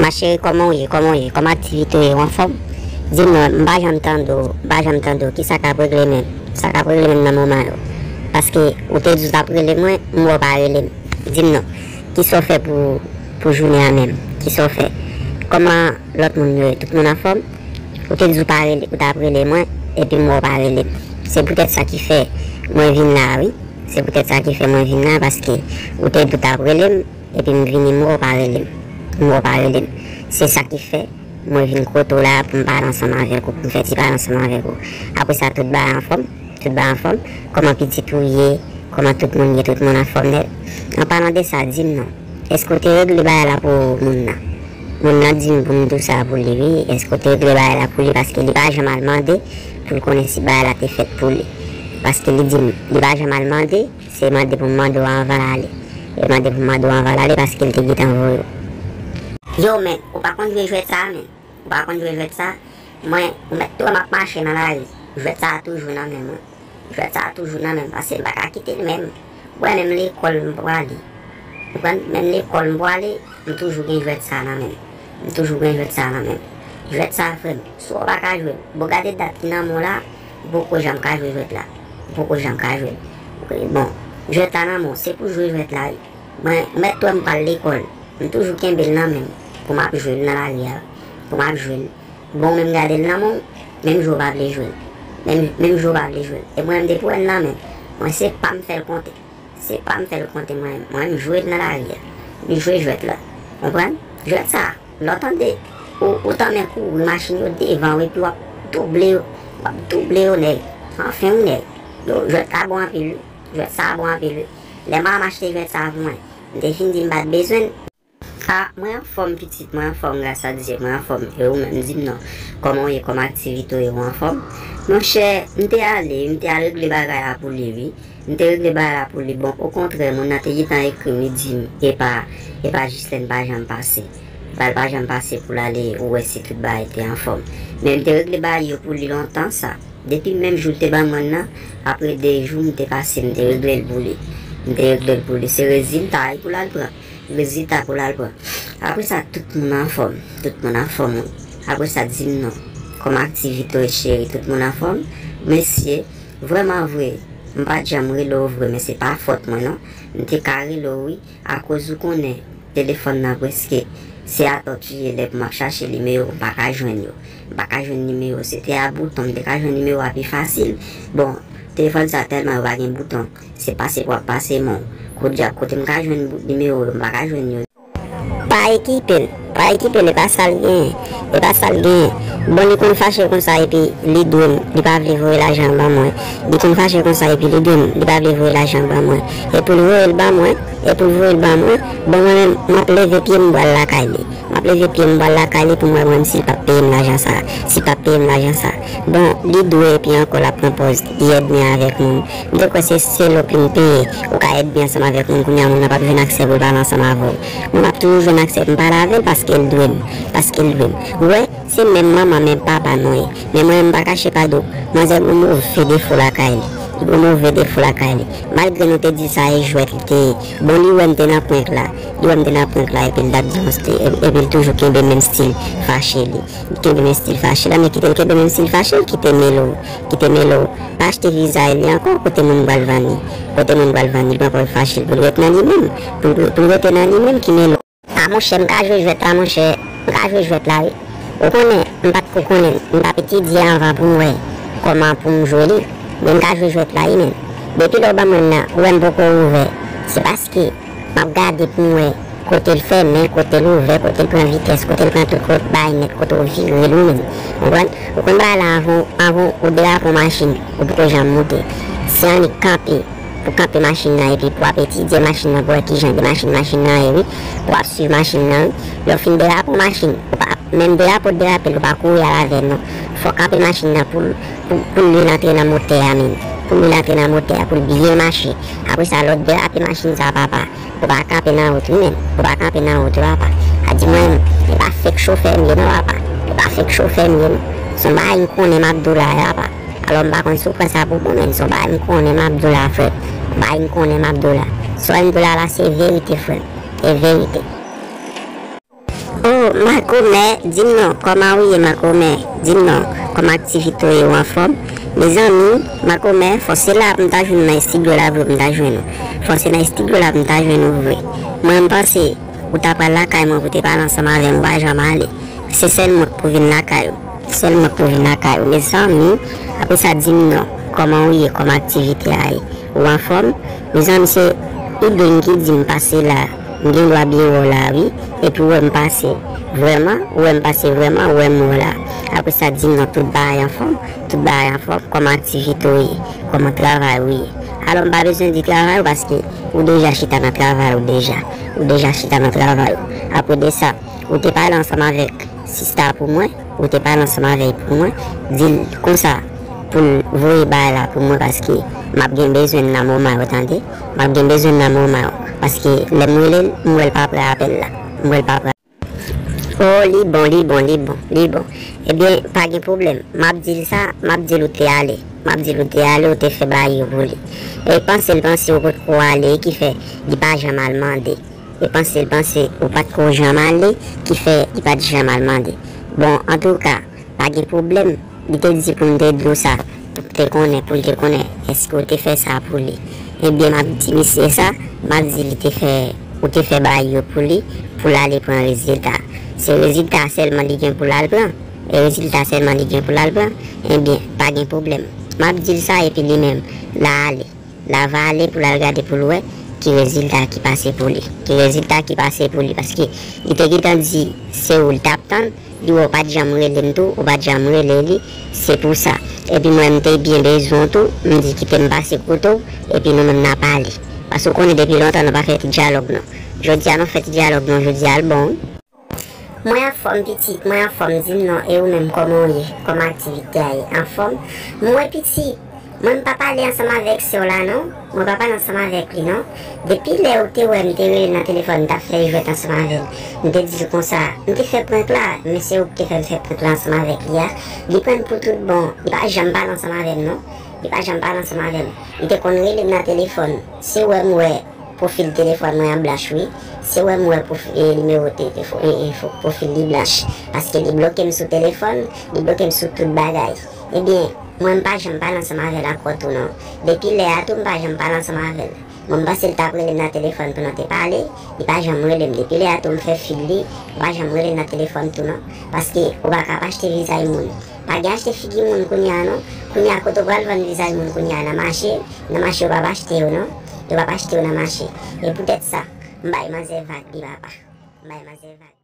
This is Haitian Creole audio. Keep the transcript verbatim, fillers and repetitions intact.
Ma chérie, kòman w ye? Kòman w ye? Kòman aktivite w ye? W anfòm? Di m non, m pa janm tande w, m pa janm tande w. Kisa k ap regle menm? Sa k ap regle menm nan moman yo? Paske ou te di w t ap rele mwen, m wè w pa rele m. Di m non. Kisa w fè pou, pou jounen an menm? Kisa w fè? Kòman lòt moun yo ye? Tout moun anfòm? Ou te di w pa rele, ou t ap rele mwen, epi m wè w pa rele m. Se poutèt sa ki fè mwen vin la, wi. Se poutèt sa ki fè mwen vin la, paske ou te di w t ap rele m, epi m vini, m wè w pa rele m. M wè w pa rele m. Se sa ki fè mwen vin kote w la pou m pale ansanm avèk ou, pou m fè ti pale ansanm avèk ou. Apre sa, tout bagay anfòm? Tout bagay anfòm? Kòman pitit ou ye? Kòman tout moun ye? Tout moun anfòm nèt? An palan de sa, di m non. Èske w te regle bagay la pou moun nan? Moun nan di m pou m di w sa pou li, wi. Èske w te regle bagay la pou li? Paske li pa janm al mande pou l konnen si bagay la te fèt pou li. Paske li di m, li pa janm al mande, se mande pou m mande w anvan l ale. Li mande pou m mande w anvan l ale paske l te gentan voye w. Yo, men, ou pa konn jwe jwèt sa a, men. Ou pa konn jwe jwèt sa a? Mwen, ou mèt tou wè m ap mache nan lari. Jwèt sa a toujou nan men mwen. Jwèt sa a toujou nan men m, paske m pa ka kite l menm. Ou wè, menm lekòl m prale. Ou konprann? Menm lekòl m prale, m toujou gen jwèt sa a nan men m. M toujou gen jwèt sa a nan men m. Jwèt sa a, frè m, si w pa ka jwe l, bon, gade dat ki nan men w la, ou poko janm ka jwe jwèt la. Ou poko janm ka jwe l. Bon, jwèt la nan men w, se pou jwe jwèt la, wi. Mwen, ou mèt wè m pral lekòl. M toujou kenbe l nan men m pou m ap jwe l nan lari a, wi. Pou m ap jwe l. Bon, ou menm gade l nan men w, menm jan w pa vle jwe l. Menm, menm jan w pa vle jwe l. E mwen menm depi w wè l nan men m, mwen se pa m fè l konte. Se pa m fè l konte mwen menm. Mwen menm jwe l nan lari a. M jwe jwèt la. Konprann? Jwèt sa a, lè w tande, ou, ou tanmen kouri, machin yo devan w, epi w ap double yo, w ap double yo, nèg. Anfen, wi, nèg. Yo, jwèt sa bon anpil, wi. Jwèt sa bon anpil, wi. Lè manman m achte jwèt sa pou mwen, m te fin di m pa t bezwen l. A, mwen anfòm, pitit, mwen anfòm, gras a Dye, mwen anfòm. E ou menm, di m non. Kòman w ye? Kòman aktivite w ye? Ou anfòm? Monchè, m te ale, m te al regle bagay la pou li, wi. M te regle bagay la pou li. Bon, okontrè, moun nan te gentan ekri m, li di m, epa, epa Jislèn pa janm pase. Epa l pa janm pase pou l ale, ou wè si tout bagay te anfòm. Men m te regle bagay yo pou li lontan sa. Depi menm jou l te ban mwen nan, apre de jou, m te pase, m te regle l pou li. M te regle l pou li. Se rezilta a pou l al pran. Rezilta pou l al pran. Apre sa, tout moun anfòm. Tout moun anfòm, wi. Apre sa, di m non. Kòman aktivite w, cheri? Tout moun anfòm? Mesye, vrèman vre, m pa t janm rele w vre, men se pa fòt mwen, non. M te ka rele w, wi, akoz ou konnen, telefòn nan prèske se atò ki ye lè pou m ap chache nimewo, m pa ka jwenn yo. M pa ka jwenn nimewo. Se te a bouton, m te ka jwenn nimewo a pi fasil. Bon, telefòn sa tèlman yo pa gen bouton. Se pase pou ap pase men w. Kote, kote m ka jwenn bout nimewo yo, m pa ka jwenn yo. Pa ekipe l. Pa ekipe l, e pa sa l genyen. E pa sa l genyen. Bon, li konn fache konsa epi li dwe m, li pa vle voye lajan ban mwen. Li konn fache konsa epi li dwe m, li pa vle voye lajan ban mwen. E pou l voye l ban mwen, e pou l voye l ban mwen, bon, mwen menm, m ap leve pye m, m pral lakay li. M ap leve pye m, m pral lakay li pou m wè mwen menm si l p ap peye m lajan sa a. Si l p ap peye m lajan sa a. Bon, li dwe epi ankò l ap pran pòz li èdmi avèk moun. M te kwè se selo pou m peye. Ou ka èdmi ansanm avèk moun, kounye a moun nan p ap jwenn aksè pou l pale ansanm avè w. Moun ap toujou jwenn aksè pou m pale avè l paske l dwe m. Paske l dwe m. Ou wè, se menm manman, menm papa nou ye. Men mwen, m pa kache pa di w, manzè gen move defo lakay li. Li gen move defo lakay li. Malgre nou te di sa e jwèt li te ye. Bon, li wè m te nan prank la. Li wè m te nan prank la, epi l t ap di yon stil, epi l toujou kenbe menm stil fache li. Li kenbe menm stil fache la, men kite l kenbe menm stil fache, l kite Melo, kite Melo. Pa achte vizaj li ankò, kote moun pral vann li. Kote moun pral vann li, pran pòz fache l pou l ret nan li menm. Pou l, pou l rete nan li menm, ki Melo. A monchè, m ka jwe jwèt la, monchè. M ka jwe jwèt la, wi. Ou konnen, m pa t ko konnen l. M t ap etidye anvan pou m wè kòman pou m jwe li. Men m ka jwe jwèt la, wi, men. Depi lè w ban mwen l nan, ou wè m poko ouvè. Se paske m ap gade pou m wè kote l fèmen, kote l ouvè, kote l pran vitès, kote l pran tout kote bay nèt, kote w vire l, wi, men. Ou konprann? Ou konn bagay la anvan, anvan ou derape yon machin, ou poko janm moute. Se annik kanpe. Pou kanpe machin nan epi pou w ap etidye machin nan, pou w wè kijan de machin machin nan ye, wi. Pou w ap swiv machin nan, wi. Lè w fin derape yon machin, ou pa, menm derape w derape l, ou pa kouri al avè l, non. Fò w kanpe machin nan pou l, pou, pou lwil antre nan motè a, menm. Pou lwil antre nan motè a, pou l byen mache. Apre sa, lè w derape machin sa, papa, ou pa kanpe nan wout, wi, menm. Ou pa kanpe nan wout, wi, papa. A di mwen, e pa fake chofè m ye, non, papa. E pa fake chofè m ye, non. Se yon bagay m konnen m ap di w la, wi, papa. Alò, m pa konn si w pran sa pou bon, men se yon bagay m konnen m ap di w la, frè. Yon bagay m konnen m ap di w la. Sa m di w la, la, se verite, frè. Se verite. Oh, Makomè, di m non, kòman ou ye, Makomè? Di m non, kòman aktivite w ye, ou anfòm? Mezanmi, Makomè, fò se la pou m ta jwenn nan estidyo la vre pou m ta jwenn ou. Fò se nan estidyo la pou m ta jwenn ou vre. Mwen, m panse, ou ta pral lakay mwen pou te pale ansanm avè m, ou pa janm ale. Se sèl mwen k pou vin lakay ou. Sèl mwen k pou vin lakay ou. Mezanmi, apre sa, di m non, kòman ou ye, kòman aktivite a ye? Ou anfòm? Mezanmi, se Eden ki di m pase la. M gen dwa byen wè w la, wi. Epi w wè m pase. Vrèman, ou wè m pase vrèman, ou wè m wè w la. Apre sa, di m non, tout bagay anfòm, tout bagay anfòm, kòman aktivite w ye, kòman travay ou ye. Alò, m pa bezwen di travay ou paske ou deja chita nan travay ou deja. Ou deja chita nan travay ou. Apre de sa, ou te pale ansanm avèk sista pou mwen, ou te pale ansanm avè l pou mwen, di l konsa pou l voye bagay la pou mwen paske m ap gen bezwen l nan moman yo, tande. M ap gen bezwen l nan moman yo. Paske lè m rele l, m wè l pa pran apèl la. M wè l pa pran. Oh, li bon, li bon, li bon, li bon. Ebyen, pa gen pwoblèm. M ap di l sa, m ap di l ou te ale. M ap di l ou te ale, ou te fè bagay yo pou li. E panse l panse ou potko ale, ki fè li pa janm al mande. E panse l panse ou pa t ko janm ale, ki fè li pa t janm al mande. Bon, antouka, pa gen pwoblèm. Li te di pou m te di w sa, pou m te konnen, pou l te konnen èske w te fè sa pou li. Ebyen, m ap di misye sa, m ap di li te fè, ou te fè bagay yo pou li, pou l ale pran rezilta. Se rezilta sèlman li gen pou l al pran. E rezilta sèlman li gen pou l al pran. Ebyen, pa gen pwoblèm. M ap di l sa, epi li menm, l a ale. L a va ale pou l al gade pou l wè ki rezilta ki pase pou li. Ki rezilta ki pase pou li, paske li te gentan di se ou l t ap tann, li wè w pa t janm rele m tou, ou pa t janm rele li, se pou sa. Epi mwen, m te byen bezwen w tou, m di kite m pase kote w, epi nou menm n a pale. Paske w konnen depi lontan nou pa fè ti dyalòg non. Jodi a nou fè ti dyalòg non, jodi a l bon wi. Mwen anfòm pitit, mwen anfòm, di m non, e ou menm kòman w ye? Kòman aktivite a ye? Anfòm? Mwen pitit, mwen m pa pale ansanm avèk sè w la non, mwen pa pale ansanm avèk li non. Depi lè ou te wè m te rele l nan telefòn, m t ap fè jwèt ansanm avè l. M te di l konsa, m te fè prank la, men se ou ki te fè m fè prank la ansanm avèk li a. Li pran m pou tout bon, li pa janm pale ansanm avè m non. Li pa janm pale ansanm avè m. Li te konn rele m nan telefòn, se wè m wè pwofil telefòn mwen an blanch wi. Se wè m wè pwofi-, e, nimewo te, te fo-, e, e, fo-, pwofil li blanch. Paske li bloke m sou telefòn, li bloke m sou tout bagay. Ebyen, mwen m pa janm pale ansanm avè l ankò tou non. Depi lè a tou m pa janm pale ansanm avè l. Mwen m panse l t ap rele m nan telefòn pou nou te pale, li pa janm rele m. Depi lè a tou m fè fil li, li pa janm rele m nan telefòn tou non. Paske ou pa ka ap achte vizaj moun. Pa gen achte figi moun kounye a non. Kounye a kote w pral vann vizaj moun kounye a nan mache, nan mache yo p ap achte yo non. Yo p ap achte yo nan mache. E poutèt sa, m bay manzè vag li papa. M bay manzè vag.